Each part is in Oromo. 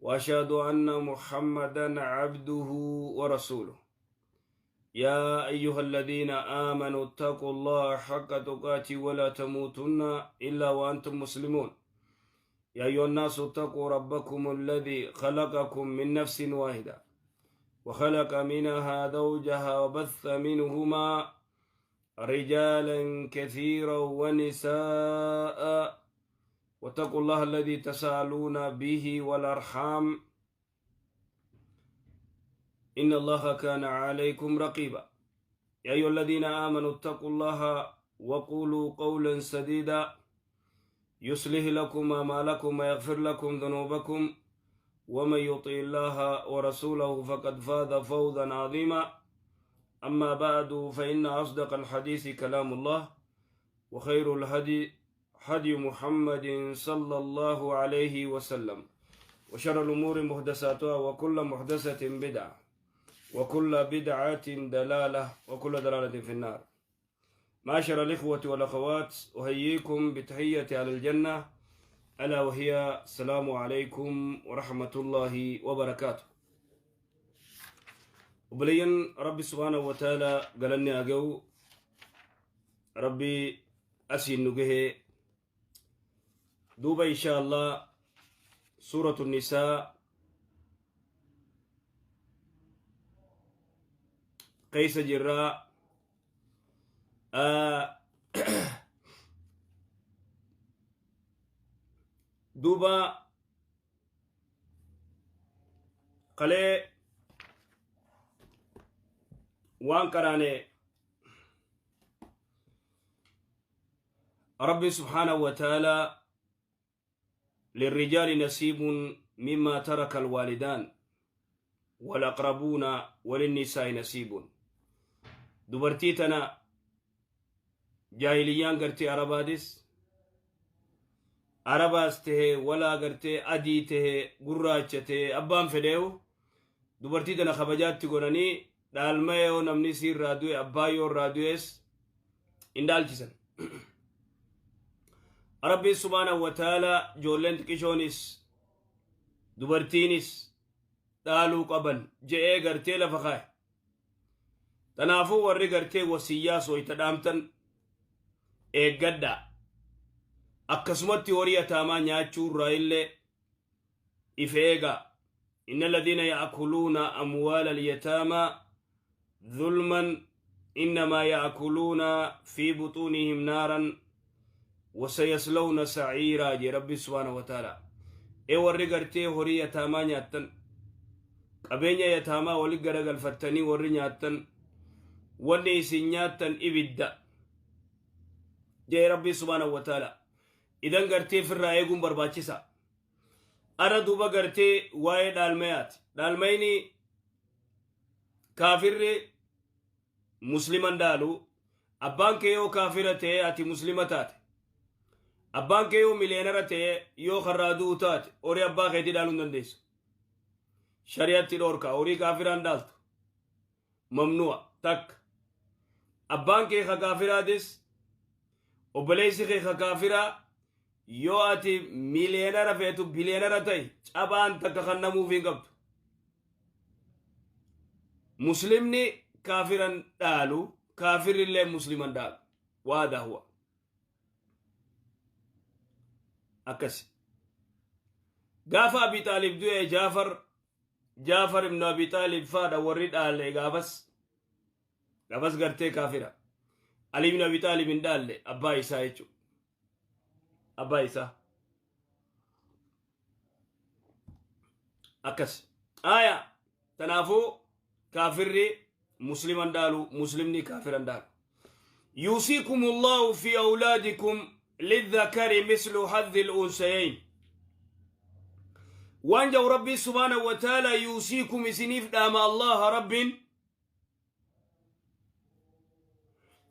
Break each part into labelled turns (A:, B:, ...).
A: وأشهد أن محمدا عبده ورسوله. يا أيها الذين آمنوا اتقوا الله حق تقاته ولا تموتن إلا وأنتم مسلمون. يا أيها الناس اتقوا ربكم الذي خلقكم من نفس واحدة وخلق منها زوجها وبث منهما رجالا كثيرا ونساء، واتقوا الله الذي تساءلون به والأرحام إن الله كان عليكم رقيبا. يا أيها الذين آمنوا اتقوا الله وقولوا قولا سديدا يصلح لكم أعمالكم ويغفر لكم ذنوبكم، ومن يطع الله ورسوله فقد فاز فوزا عظيما. أما بعد، فإن أصدق الحديث كلام الله، وخير الهدي هدي محمد صلى الله عليه وسلم، وشر الأمور محدثاتها، وكل محدثة بدعة، وكل بدعة دلالة، وكل دلالة في النار. معاشر الإخوة والأخوات، أحييكم بتحية أهل الجنة، ألا وهي السلام عليكم ورحمة الله وبركاته. Obboleeyyan Rabbi subhaanahu wa ta'ala galanni haa ga'u. Rabbi asiin nu gahee. Duuba insha Allah suuratu nisaa keessa jirraa. Duuba kalee waan qaraane, Rabbi subhaanahu wa ta'ala للرجال نصيب مما ترك الوالدان والأقربون وللنساء نصيب. Dubartii tana jaahiliyyaan gartee Arabaadis Arabaas tahee, walaa gartee adii tahee, gurraacha tahee, abbaan fedheewu dubartii tana kabajaatti godhanii dhaalma yoo namni si irraa du'e, abbaa yoo irraa du'es hin dhaalchisan. Rabbiin subhaanahu wa ta'ala ijoolleen xiqishoonis dubartiinis dhaaluu qaban je'ee gartee lafa kaa'e. Tanaafuu warri gartee wasiyyaa sooyta dhaamtan eeggadhaa. Akkasumatti horii yataamaa nyaachuu irraa illee if eegaa. إن الذين يأكلون أموال اليتامى ظلما إنما يأكلون في بطونهم نارا وسيصلون سعيرا jee Rabbi subhaanahu wa ta'ala. E warri gartee horii yataamaa nyaattan, qabeenya yataamaa wali garagalfattanii warri nyaattan, wanni isin nyaattan ibidda jee Rabbi subhaanahu wa ta'ala. Idan gartee firraa eeguun barbaachisa. Ara duuba gartee waa'ee dhaalmayaati. Dhaalmayni kaafirri musliman dhaalu. Abbaan kee yoo kaafira ta'e, ati muslima taate, abbaan kee yoo miliyeenara ta'e, yoo karraa du'u taate, horii abbaa keetii dhaaluu hin dandeessu. Shari'atti dhoorka. Horii kaafiraan dhaaltu mamnu'a. Takka abbaan kee ka kaafiraatis, obboleessi kee ka kaafiraa, yoo ati miliyeenara feetu biliyeenara ta'e, cabaan takka kan namuuf hin qabdu. Muslimni kaafiran dhaalu, kaafirrillee musliman dhaalu. Waada huwa akkasi. Gaafa Abi Xaalib du'e, Jaafar ibnu Abi Xaalib faadha warri dhaale. Gaafas gartee kaafira. Ali ibnu Abi Xaalib hin dhaalle, abbaa isaa jechuudha, abbaa isaa akkas aya. Tanaafuu kaafirri musliman dhaalu, muslimni kaafiran dhaalu. يوصيكم الله في أولادكم للذكر مثل حظ الأنثيين. Waan jau Rabbi subhaanahu wa ta'ala يوصيكم isiniif dhaama الله رب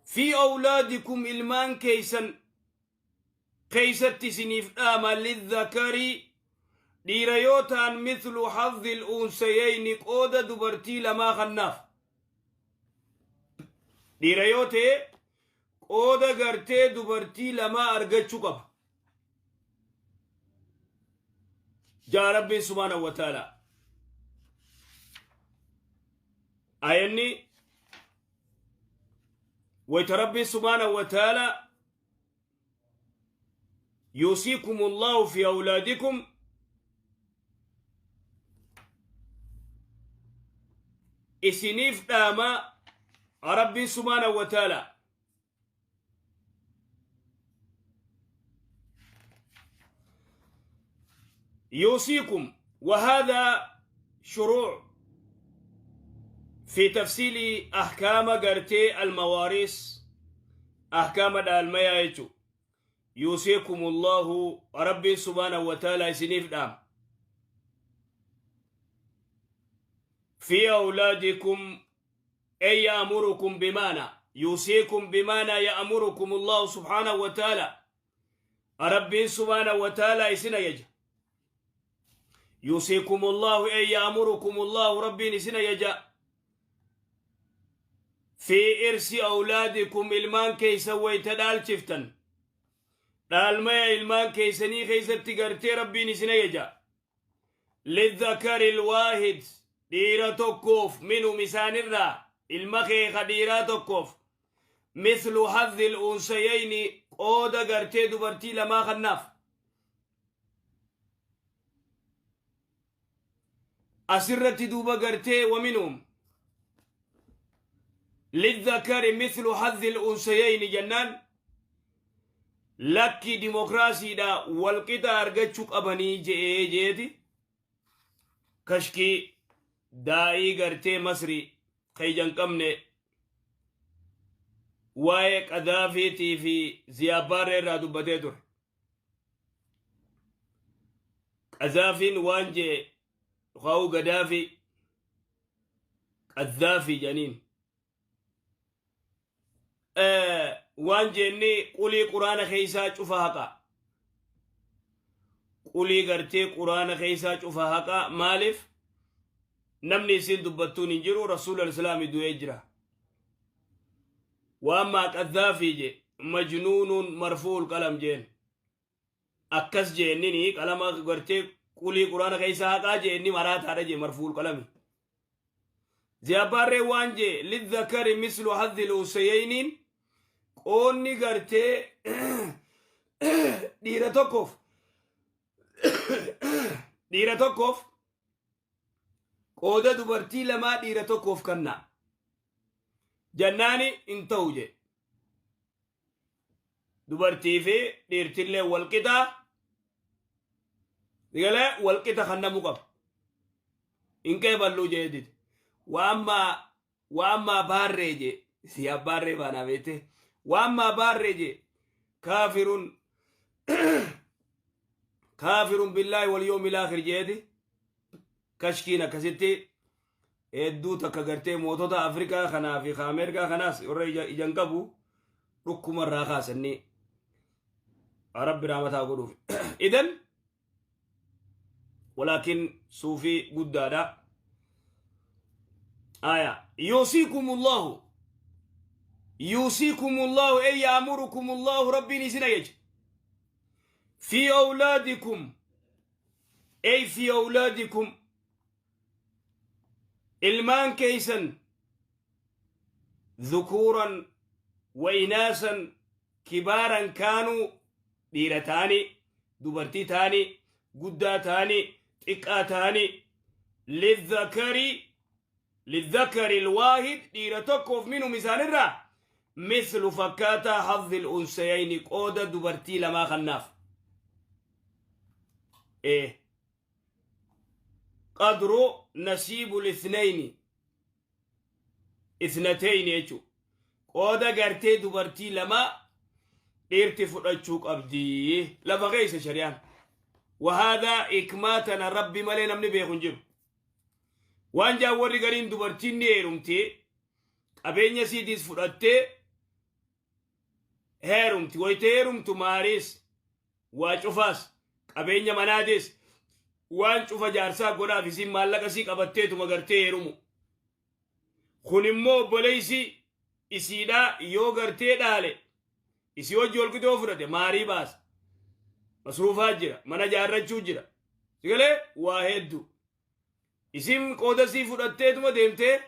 A: في أولادكم ilmaan keeysan keeysatti isiniif dhaama. للذكر dhiira yoo ta'an مثل حظ الأنثيين qooda dubartii lamaa kannaaf. Dhiira yoo ta'e qooda gartee dubartii lamaa argachuu qaba. Jaa Rabbiin subhaanahu wa ta'ala. Ayanni wayta Rabbiin subhaanahu wa ta'ala yuusiikum Allahu fi awlaadikum isiniif dhaama Rabbiin subhaanahu wa ta'ala. يوصيكم، وهذا شروع في تفصيل أحكام قرتي المواريث، أحكام الميايتو. يوصيكم الله، ربي سبحانه وتعالى سنيف دام في أولادكم، أي يأمركم، بمعنى يوصيكم بمعنى يأمركم الله سبحانه وتعالى. ربي سبحانه وتعالى إسنا يجا يوصيكم الله أي يأمركم الله، ربي إسنا يجا في إرث أولادكم، ilmaan keeysan wayta dhaalchiftan, dhaalmaya ilmaan keeysanii keeysatti gartee Rabbiin isina yeja. للذكر الواحد، dhiira tokkoof، منهم isaanirraa ilma kee ka dhiiraa tokkoof، مثل حظ الأنثيين، qooda gartee dubartii lamaa kannaaf. Asirratti duuba gartee ومنهم للذكر مثل حظ الأنثيين jennaan, lakki dimokiraasiidha, walqixa argachuu qabanii je'ee jeeti kashkii daa'ii gartee Masri kayjan qabne waa'ee Qadaafiitii fi Ziyaabbaarree irraa dubbatee ture. Qadaafiin waan jee kaa'uu Gadaafii Qaddaafii janiin waan jeenni qulii Quraana keessaa cufa haqa, qulii gartee Quraana keessaa cufa haqa. Maaliif? Namni isin dubbattuun hin jiru, Rasuul Islaami du'ee jira. Waan maa Qaddaafii je مجنون مرفوع القلم jeen. Akkas jeennini qalama gartee qulii Quraana keessaa haqaa jeenni maraataadha jee مرفوع القلم. Ziyaabbaarree waan jee للذكر مثل حظ الأنثيين، qoonni gartee dhiira tokkoof qooda dubartii lamaa dhiira tokkoof kenna jannaani hin ta'u je. Dubartii fi dhiirtillee walqixa galee walqixa kennamuu qaba, hin qeeballuu jee dide. Waammaa baarree je, si abbaarree baanaa beete, waammaa baarree je كافر كافر بالله واليوم الآخر jeeti. Kashkiin akkasitti hedduu takka gartee mootota Afrikaa kanaa fi Ameerikaa kanaas warra ijan qabu dhukkuma irraa kaasanii Rabbi raamataa godhuuf idan. Walaakin suufii guddaadha. Aya يوصيكم الله، يوصيكم الله أي يأمركم الله، ربي isin ajaja في أولادكم، أي في أولادكم، ilmaan keeysan، ذكورا وإناثا، كبارا كانوا، dhiira ta'anii, dubartii ta'anii, guddaa ta'anii, xiqqaa ta'anii، للذكر الواحد، dhiira tokkoof، منهم isaanirraa، مثل fakkaataa، حظ الأنثيين، qooda dubartii lamaa kannaaf. إيه قدر نصيب الاثنين اثنتين jechu, qooda gartee dubartii lama dhiirti fudhachuu qabdi lafa keessa shari'aan. وهذا ikmaatana Rabbi malee namni beeku hin jiru. Waan jaan warri gariin dubartiin ni heerumti, qabeenya isiitiis fudhattee heerumti. Wayte heerumtu maariis waa cufaas qabeenya manaatis waan cufa jaarsaa godhaaf, isiin maallaqa isii qabatteetuma gartee heerumu. Kun immoo obboleessi isiidhaa yoo gartee dhaale, isii hojii ol qixoo fudhate, maarii baasa, masruufaa jira, mana jaarrachuu jira. Sigalee waa hedduu. Isin qooda sii fudhatteetuma deemtee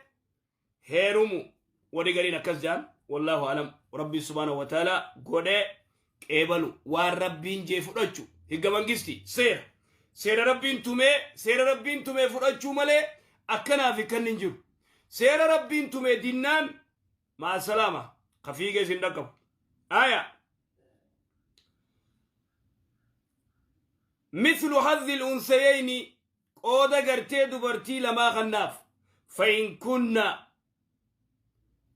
A: heerumu. Warri gariin akkas jaan, wallaahu alam. Rabbi subhaanahu wa ta'ala godhee qeebalu, waan Rabbiin jee fudhachu. Higga mangisti seera. Seera Rabbiin tumee, seera Rabbiin tumee fudhachuu malee akkanaaf kan hin jiru. Seera Rabbiin tumee dinnaan maa salaama ka fiigee isin dhaqqabu. Aya. Mithlu hadhi unsayayni, qooda gartee dubartii lamaa kannaaf. Fa'in kunna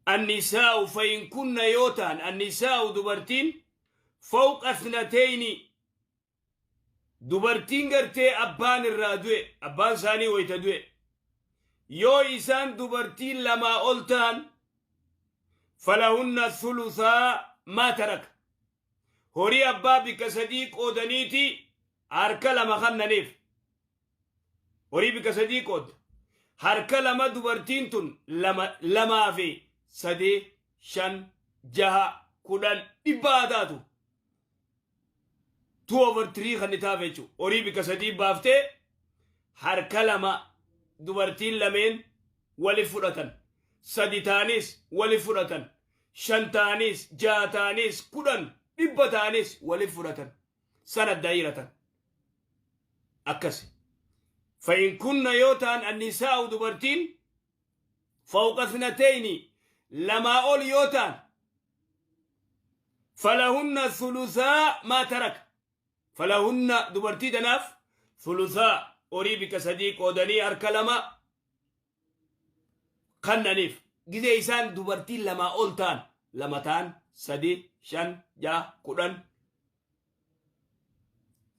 A: annisaa'u, fa'in kunna yoo ta'an, annisaa'u dubartiin, fawqa ithnatayni, dubartiin gartee abbaan irraa du'e, abbaan isaanii wayita du'e, yoo isaan dubartii lamaa ol ta'an, falahunna thuluthaa maa taraka, horii abbaa bikka sadii qoodaniiti harka lama kannaniif. Horii bikka sadii qoodda, harka lama dubartiin tun, lama lamaa fi sadii, shan, jaha, 10, 100 haa taatu, 2/3 kan taaf jechuudha. Horii bikka sadii baaftee harka lama dubartiin lameen wali fudhatan, sadi ta'anis wali fudhatan, shan ta'anis, jaha ta'anis, 10, 100 ta'anis wali fudhatan, sana dayratan akkasi. Fa'in kunna yoo ta'an, annisaa'u dubartiin, fawqa ithnatayni, lamaa ol yoo ta'an, falahunna thuluthaa maa taraka, falahunna dubartii tanaaf, thuluthaa, horii bikka sadii qoodanii harka lama kannaniif, gizee isaan dubartii lamaa ol ta'an, lama ta'an, sadi, shan, jaha, 10,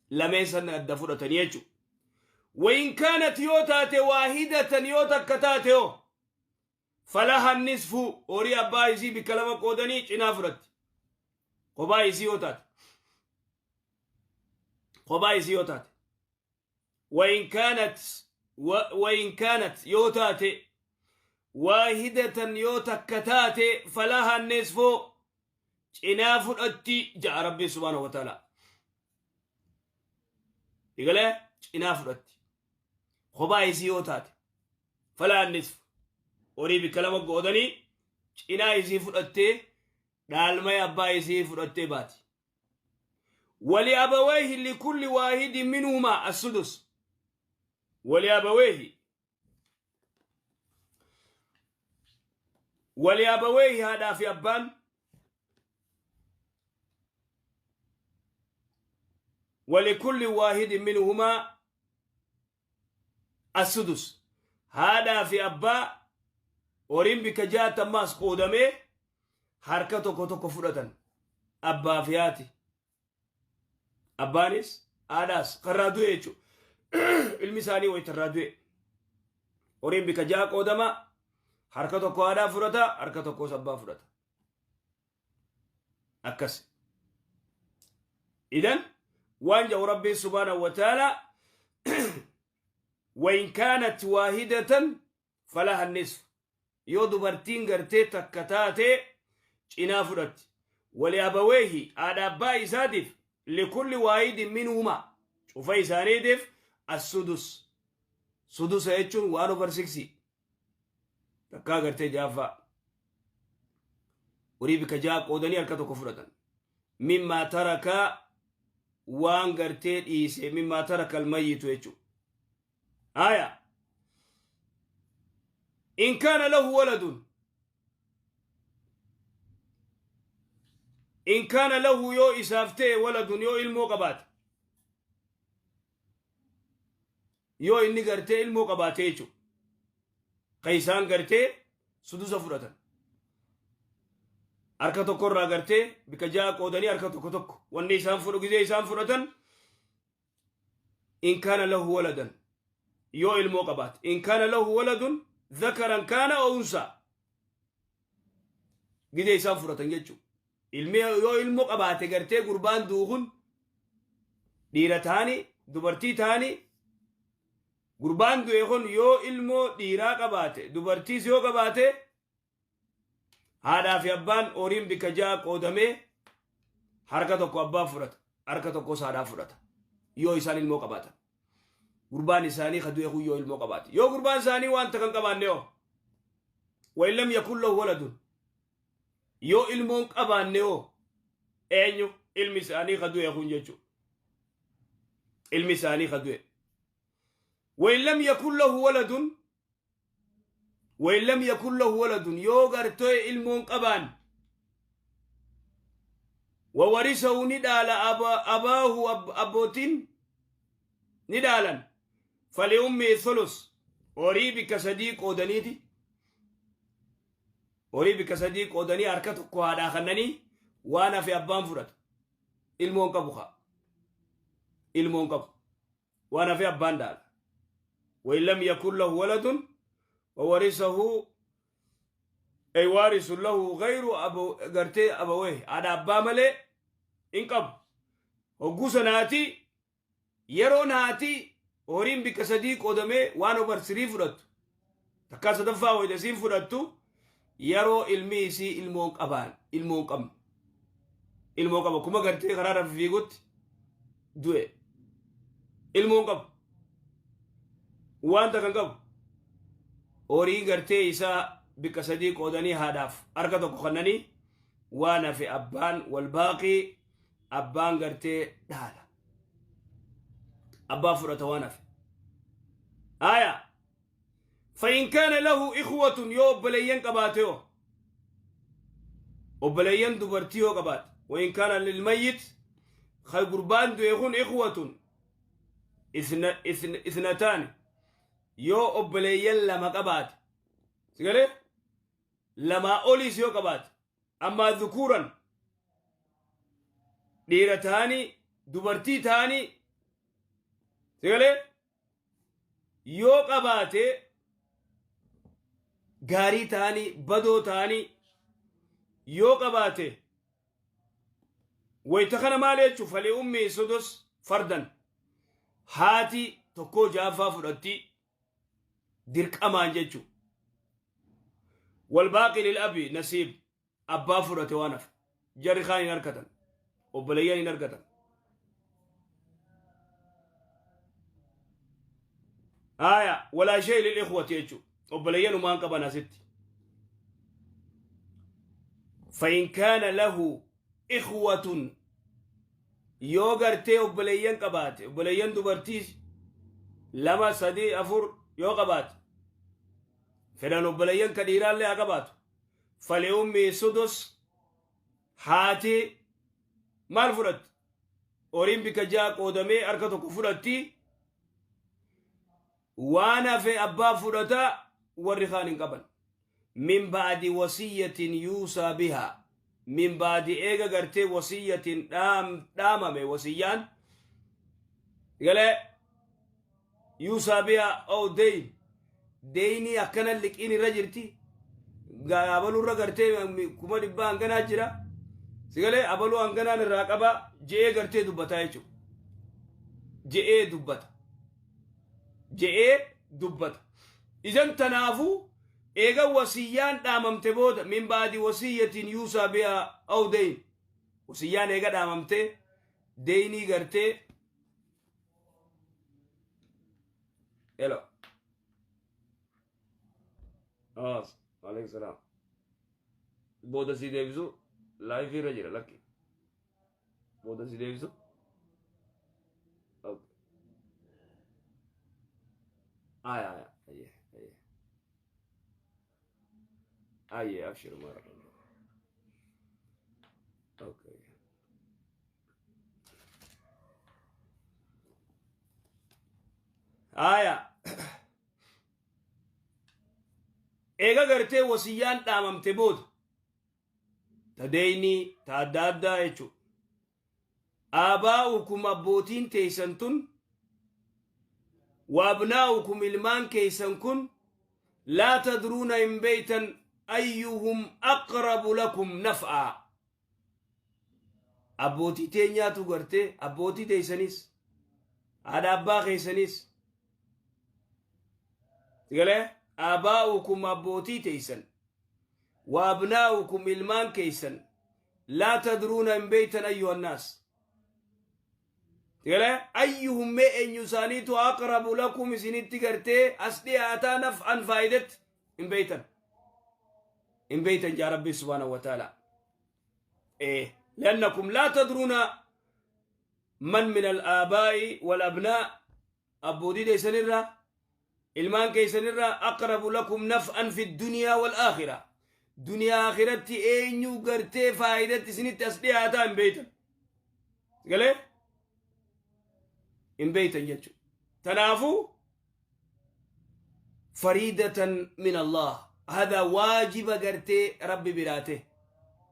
A: lameen san adda fudhatanii jechuudha. Wayin kaanat yoo taate, waahidatan yoo takka taate hoo, falaha nisfu, horii abbaa isii bikka lama qoodanii cinaa fudhatti. Kophaa isii yoo taate. Kophaa isii yoo taate. Wayin kaanat, wayin kaanat yoo taate, waahidatan yoo takka taate, falaha nisfu, cinaa fudhatti ja'a Rabbi subhaanahu wa ta'ala. Egalee cinaa fudhatti. Kophaa isii yoo taate, falaha nisfu, horii bikka lama qoodanii cinaa isii fudhattee dhaalmaya abbaa isii fudhattee baati. Wali abawayhi likulli waahidin minhumaa assudus. Wali abawayhi, wali abawayhi, haadhaa fi abbaan, walikulli waahidin minhumaa assudus, haadhaa fi abbaa horiin bikka jaatammaas qoodamee harka tokko tokko fudhatan, abbaa fi haati, abbaanis haadhaas karraa du'e jechuudha. Ilmi isaanii wayitarraa du'e horiin bikka ja'a qoodama, harka tokko haadhaa fudhata, harka tokkos abbaa fudhata. Akkas. Idan waan jedhu Rabbiin subhaanahu wa ta'ala: wain kaanat waahidatan falaha nisf, yoo dubartiin gartee takka taate cinaa fudhatti. Wali abaweehi, haadha abbaa isaatiif, likulli waahidin minhumaa, cufa isaaniitiif, assudus, sudusa jechuun 1/6, takkaa gartee jaaffaa. Horii bikka ja'a qoodanii harka tokko fudhatan. Mimmaa tarakaa, waan gartee dhiise, mimmaa taraka almayyitu jechuudha. Aya. In kaana lahu waladun, in kaana lahu yoo isaaf ta'e, waladun yoo ilmoo qabaate, yoo inni gartee ilmoo qabaate jechuudha. Ka isaan gartee sudusa fudhatan. Harka tokkorraa gartee bika ja'a qoodanii harka tokko tokko wanni isaan fudhu gizee isaan fudhatan. In kaana lahu waladan, yoo ilmoo qabaate, in kaana lahu waladun dhakaran kaana aw unsaa, gizee isaan fudhatan jechuudha. Ilmi yoo ilmoo qabaate gartee gurbaan duukun dhiira ta'anii dubartii ta'anii, gurbaan du'e kun yoo ilmoo dhiiraa qabaate, dubartiis yoo qabaate, haadhaa fi abbaan horiin bikka ja'a qoodamee harka tokko abbaa fudhata, harka tokkos haadhaa fudhata, yoo isaan ilmoo qabaatan. Gurbaan isaanii ka du'e kun yoo ilmoo qabaate. Yoo gurbaan isaanii waan takka hin qabaanne hoo? Wa in lam yakun lahu waladun. Yoo ilmoo hin qabaanne hoo? Eenyu? Ilmi isaanii ka du'e kun jechuudha. Ilmi isaanii ka du'e. Wa in lam yakun lahu waladun. Wa in lam yakun lahu waladun. Yoo gartee ilmoo hin qabaanne. Wa warisahu ni dhaala abaahu abbootiin ni dhaalan. Fali ummii thulus horii bikka sadii qoodaniiti. Horii bikka sadii qoodanii harka tokko haadhaa kannanii waan hafe abbaan fudhata. Ilmoon qabu kaa. Ilmoon qabu. Waan hafe abbaan dhaala. Wa in lam yakun lahu waladun wa warisahu ay waarisu lahu gayru abu gartee abawee haadha abbaa malee hin qabu. Hogguu sanaati yeroon haati horiin bikka sadii qoodamee waan obar sirii fudhattu takkaa sadaffaa wayita isiin fudhattu yeroo ilmi isii ilmoon qabaan ilmoon qabne ilmoo qaba kuma gartee karaa irra fiigutti du'e ilmoon qabu waan takka hin qabu horii gartee isaa bikka sadii qoodanii haadhaaf harka tokko kennanii waan hafe abbaan walbaaqii abbaan gartee dhaala abbaa fudhata waan hafe aya فإن كان له إخوة yoo obboleeyyan qabaate yoo obboleeyyan dubartii yoo qabaate وإن كان للميت ka gurbaan du'e kun إخوة اثنتان yoo obboleeyyan lama qabaate sigalee lamaa oliis yoo qabaate ammaa ذكورا dhiira ta'anii dubartii ta'anii sigalee yoo qabaate gaarii ta'anii badoo ta'anii yoo qabaate wayta kana maal jechuun فلأمه السدس فرضا haati tokkoo jaaffaa fudhatti dirqamaan jechuu والباقي للأب نصيب abbaa fudhate waan hafe jarri kaan hin argatan obboleeyyan hin argatan aya ولا شيء للإخوة jechuu obboleeyyan umaan qaban asitti فإن كان له إخوة yoo gartee obboleeyyan qabaate obboleeyyan dubartii lama sadii afur yoo qabaate fedhan obboleeyyan ka dhiiraallee haa qabaatu فلأمه السدس haati maal fudhatti horiin bikka ja'a qoodamee harka tokko fudhatti waan hafe abbaa fudhata warri kaan hin qaban من بعد وصية يوصى بها من بعد eega gartee وصية dhaamame wasiyyaan galee يوصى بها أو دين deynii akkana liqiin irra jirti abalurra gartee 100,000 hanganaa jira sigalee abaluu hanganaan irraa qaba je'ee gartee dubbataa jechuudha je'ee dubbata je'ee dubbata idan tanaafuu eega wasiyyaan dhaamamte booda من بعد وصية يوصى بها أو دين wasiyyaan eega dhaamamte deynii gartee. Hello. Alaikum salaam. Booda si deebisu live irra jira lakki. Booda si deebisu. Okay. Aya aya aye aye. Aye abshir barakallah. Okay. Aya. Eega gartee wasiyyaan dhaamamte booda ta deynii ta adda addaa jechuudha. آباؤكم abbootiin teessan tun وأبناؤكم ilmaan keessan kun لا تدرون hin beeytan أيهم أقرب لكم نفعا abbootii teenyaatu gartee abbootii teessanis haadha abbaa keessanis galee آباؤكم abbootii teessan وأبناؤكم ilmaan keessan لا تدرون hin beeytan أيها الناس. Galee ayyuhum mee eenyu isaaniitu aqrabu lakum isinitti gartee as dhiyaataa naf'an faayidetti hin beeytan. Hin beeytan jaa Rabbi subhaanahu wa ta'ala. Li'annakum laa tadruuna man min al-aabaa'i wal abnaa abbootii teessanirraa ilmaan keessanirraa aqrabu lakum naf'an fi dunyaa wal aakhira. Duniyaa akhiratti eenyu gartee faayidatti isinitti as dhiyaataa hin beeytan. Galee hin beeytan jechuudha. Tanaafuu fariidatan min Allah hada waajiba gartee Rabbi biraate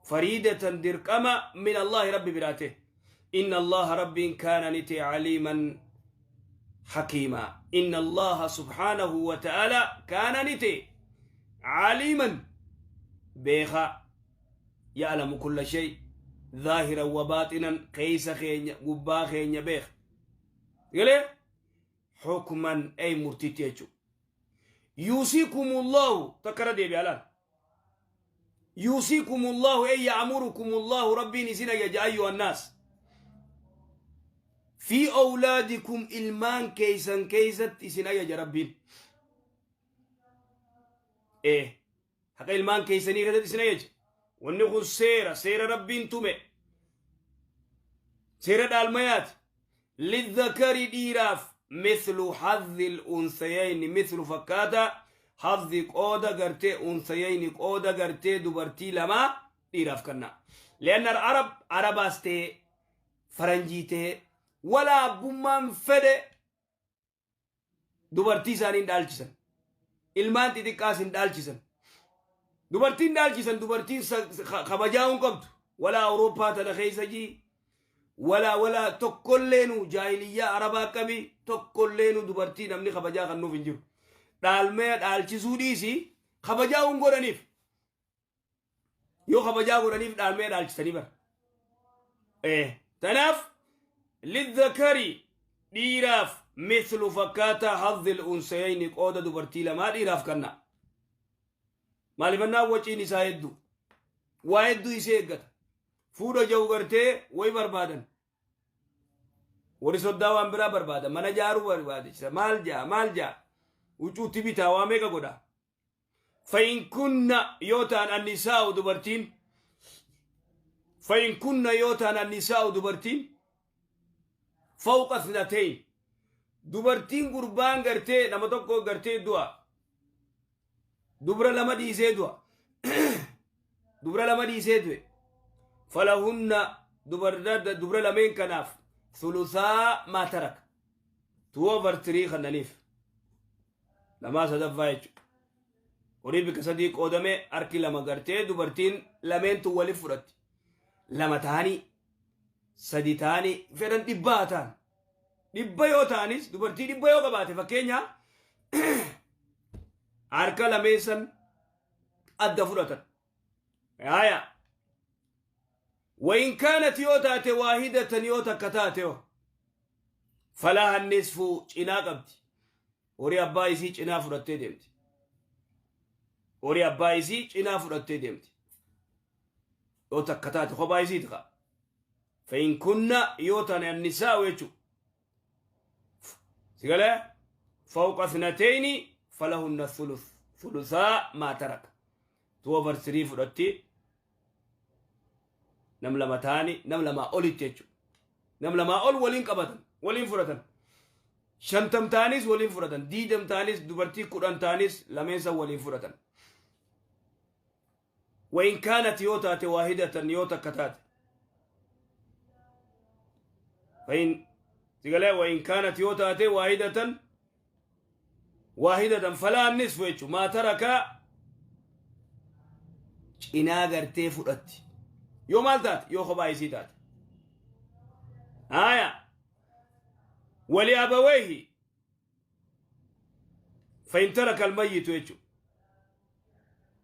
A: fariidatan dirqama min Allahi Rabbi biraate inna Allaha Rabbiin kaana ni ta'e aliiman hakiima inna Allaha subhaanahu wa ta'ala kaana ni ta'e aliiman beekaa ya'lamu kulla shay zaahiran wa baaxinan keeysa keenya gubbaa keenya beeka galee hukman ay murtiitti jechuudha. Yuusiikumullahu takka irra deebi'a laal. Yuusiikumullahu ay ya'murukumullahu Rabbiin isin ajaja ayyuhan naas. Fi awlaadikum ilmaan keeysan keeysatti isin ajaja Rabbiin. Ee haqa ilmaan keeysanii keessatti isin ajaja. Wanni kun seera seera Rabbiin tume. Seera dhaalmayaati. Lizzakari dhiiraaf mithlu hazzil unsayayni mithlu fakkaata hazzi qooda gartee unsayayni qooda gartee dubartii lamaa dhiiraaf kenna. Li'anna arab arabaas ta'e faranjii ta'e walaa abbummaan fedhe dubartii isaanii hin dhaalchisan. Ilmaan xixiqqaas hin dhaalchisan. Dubartiin dhaalchisan dubartiin kabajaa hin qabdu. Walaa Awurooppaa tana keessa jii. Walaa walaa tokkolleenu jaahiliyyaa Arabaa qabi tokkolleenu dubartii namni kabajaa kan nuuf hin jiru. Dhaalmaya dhaalchisuu dhiisi kabajaa hin godhaniif. Yoo kabajaa godhaniif dhaalmaya dhaalchisanii bara. Tanaaf lizzakari dhiiraaf mithlu fakkaataa hazzil unsayayni qooda dubartii lamaa dhiiraaf kenna. Maalifannaa waciin isaa hedduu. Waa hedduu isee eeggata. Fuudha jahu gartee wayi barbaadan. Warri soddaa waan biraa barbaada. Mana jaaruu barbaada. Maal jaa maal jaa. Huccuutti bitaa waa meeqa godha. Fa'in kunna yoo ta'an annisaa'u dubartiin. Fa'in kunna yoo ta'an annisaa'u dubartiin. Fawqa snateyn. Dubartiin gurbaan gartee nama tokko gartee du'a. Dubra lama dhiisee du'a. Dubra lama dhiisee du'e. Falahunna dubra lameen kanaaf sulusaa maa taraka. 2/3 kannaniif. Lamaa sadaffaa jechuudha. Horii bika sadii qoodame harki lama gartee dubartiin lameentu waliif fudhatti. Lama ta'anii sadi ta'anii fedhan dhibbaa ta'an. Dhibba yoo ta'anis dubartii dhibba yoo qabaate fakkeenya harka lameessan adda fudhatan. Haaya. Wayin kaanat yoo taate waahidatan yoo takka taate yoo falaha nisfu cinaa qabdi. Horii abbaa isii cinaa fudhattee deemti. Horii abbaa isii cinaa fudhattee deemti. Yoo takka taate kophaa isiiti kaa. Fa'in kunna yoo taane annisaa'u jechuudha. Sigalee fawqa sinateyni falahunna thuluth thuluthaa maa taraka. 2/3 fudhatti nam lama ta'ani nam lamaa olitti jechuudha. Nam lamaa ol waliin qabatan waliin fudhatan. 50 ta'anis waliin fudhatan 20 ta'anis dubartii 10 ta'anis lameensa waliin fudhatan. Wayin kaanat yoo taate waahidatan yoo takka taate. Fayin sigalee wayin kaanat yoo taate waahidatan waahidatan falaa nisfu jechuudha. Maa tarakaa cinaa gartee fudhatti. Yoo maal taate yoo kophaa isii taate. Haaya. Wali abawayhi فإن ترك الميت يجو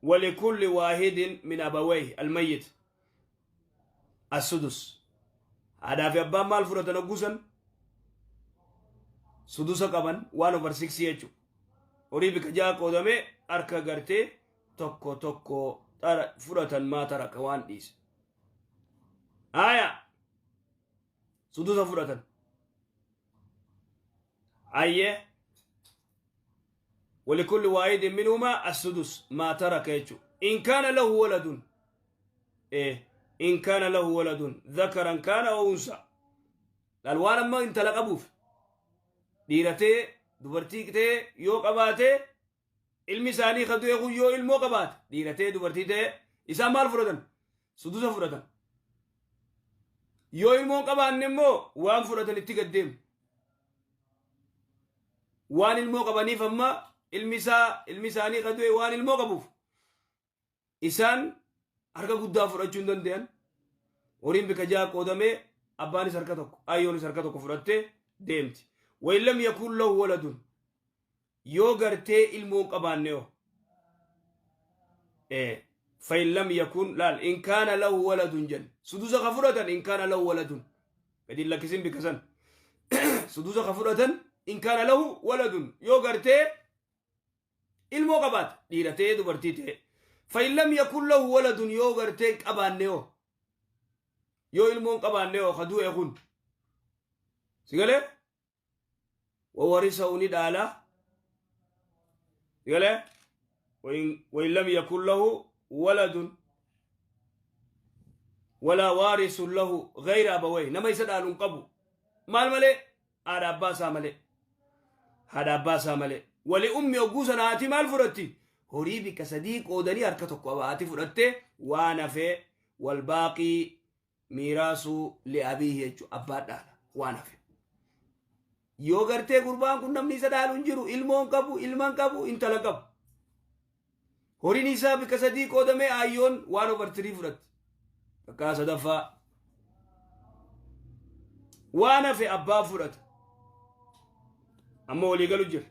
A: ولكل واحد من أبويه الميت السدس هذا في أبان مال فرطة نقوسا سدس قبن 1/6 يجو horii bika ja'a qoodame harka gartee tokko tokko fudhatan maa taraka waan dhiise. Haya sudusa fudhatan. Ayyee, ولكل واحد منهما السدس ما ترك يجو إن كان له ولد، إيه، إن كان له ولد ذكرا كان أو أنثى. Laal, waan amma intala qabuuf dhiiratee dubartii ta'e yoo qabaate, ilmi isaanii ka du'e kun yoo ilmoo qabaate, dhiiratee dubartii ta'e, isaan maal fudhatan? Sudusa fudhatan. Yoo ilmoon qabaanne immoo waan fudhatan itti gaddeemu. Waan ilmoo qabaniif, amma ilmi isaa, ilmi isaanii ka du'e waan ilmoo qabuuf, isaan harka guddaa fudhachuu hin danda'an. Horiin bika ja'a qoodamee, abbaanis harka tokko, ayyoonis harka tokko fudhattee deemti. وإن لم يكن له ولد, yoo gartee ilmoon qabaanne yoo, فإن لم يكن, laal, إن كان له ولد jen. Sudusa ka fudhatan إن كان له ولد, gadi lakkisin bika san. Sudusa ka fudhatan إن كان له ولد, yoo gartee ilmoo qabaate, dhiiratee dubartii ta'e. فإن لم يكن له ولد, yoo gartee qabaanne yoo, yoo ilmoon qabaanne yoo ka du'e kun, sigalee, وورثه ni dhaala, sigalee. وإن لم يكن له ولد ولا وارث له غير أبويه, nama isa dhaalu hin qabu. Maal malee? Haadha abbaa isaa malee, haadha abbaa isaa malee. ولأمه, ogguu sana haati maal fudhatti? Horii bikka sadii qoodanii harka tokko haati fudhatte. Waan hafee والباقي ميراث لأبيه jechuu, abbaa dhaala waan hafe. Yoo gartee gurbaan kun namni isa dhaalu hin jiru, ilmoon qabu, ilman qabu, intala qabu, horiin isaa bikka sadii qoodamee, ayyoon one over three fudhatti, takkaa sadaffaa. Waan hafe abbaa fudhata. Amma walii galu jira.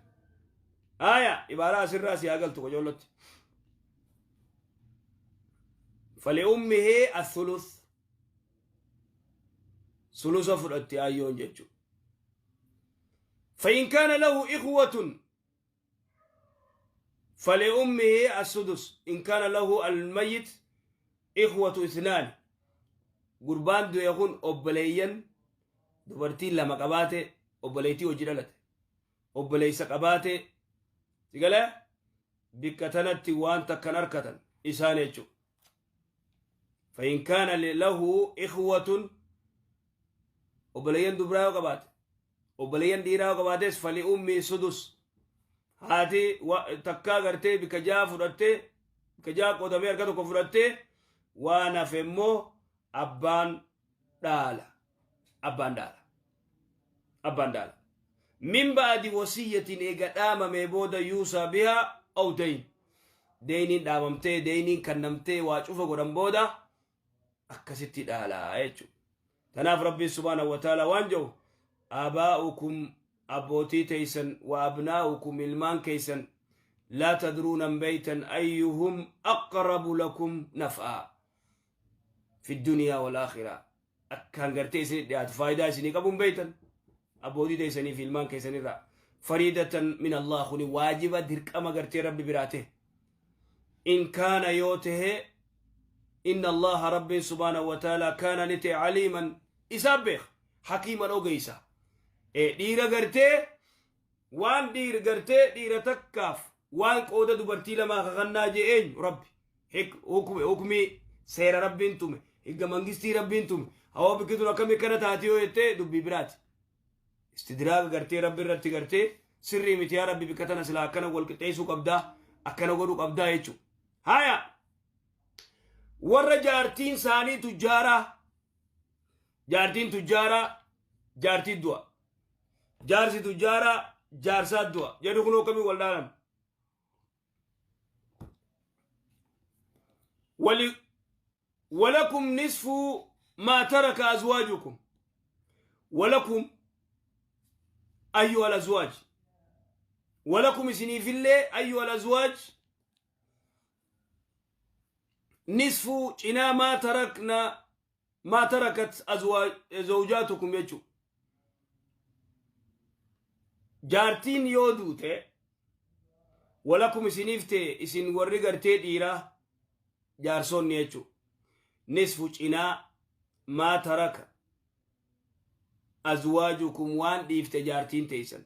A: Aya, ibaaraa asirraa si haa galtu qocoollotti. فلأمه الثلث, sulusa fudhatti ayyoon jechu. فإن كان له إخوة فلأمه السدس إن كان له الميت إخوة اثنان. Gurbaan du'e kun obboleeyyan dubartiin lama qabaate, obboleeytii hojii dhalate, obboleeysa qabaate, sigalee, bikka tanatti waan takkan harkatan isaan jechu. فإن كان له إخوة, obboleeyyan dubraa yoo qabaate, obboleeyyan dhiiraa yoo qabaates, فلأمه السدس, haati takkaa gartee bikka jaha fudhattee, bikka jaha qoodamee harka tokko fudhattee, waan hafe immoo abbaan dhaala, abbaan dhaala, abbaan dhaala. من بعد وصية, eega dhaamamee booda, يوصى بها أو دين, deyniin dhaamamtee, deyniin kannamtee, waa cufa godhan booda akkasitti dhaalaa jechuudha. Tanaaf Rabbiin سبحانه وتعالى waan jedhu: آباؤكم, abbootii teeysan, وأبناؤكم, ilmaan keeysan, لا تدرون beeytan أيهم أقرب لكم نفعا في الدنيا والآخرة. Akkaan gartee isinit dhiyaatu, faayidaa isinii qabuun beeytan, abbootii teeysanii fi ilmaan keeysanirraa. فريضة من الله, kuni waajiba, dirqama gartee Rabbi biraate. إن كان, yoo tahe, إن الله, Rabbiin سبحانه وتعالى, كان, ni ta'e, عليما, isaa beek, حكيما, ogeysa. Dhiira gartee waan dhiira gartee dhiira takkaaf waan qooda dubartii lamaa kakannaa jee eenyu? Rabbi. Hukmii seera Rabbiin tume, higga mangistii Rabbiin tume, hawa bikkituun akkamii akkana taati yoo jettee, dubbii biraati. Istidiraaga gartee Rabbi irratti gartee sirrii miti. Yaa Rabbi, bikka tana silaa akkana wal qixxeessuu qabdaa, akkana godhuu qabdaa jechuudha. Haya, warra jaartiin isaanii tujjaaraa, jaartiin tujjaaraa, jaartii du'a, jaarsi tujjaaraa, jaarsaa du'a jedhu kun akkamii wal dhaalan? ولكم نصف ما ترك أزواجكم. ولكم أيها الأزواج, ولكم isiniif illee, أيها الأزواج, نصف, cinaa, ما تركنا, ما تركت أزواج زوجاتكم jechuu. Jaartiin yoo duute, ولكم, isiniif ta'e, isin warri gartee dhiiraa, jaarsonni jechuu, نصف, cinaa, ما ترك أزواجكم, waan dhiifte jaartiin teeysan.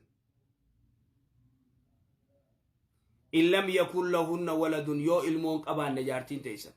A: In lam yakun lahunna waladun, yoo ilmoon qabaanne jaartiin teeysan.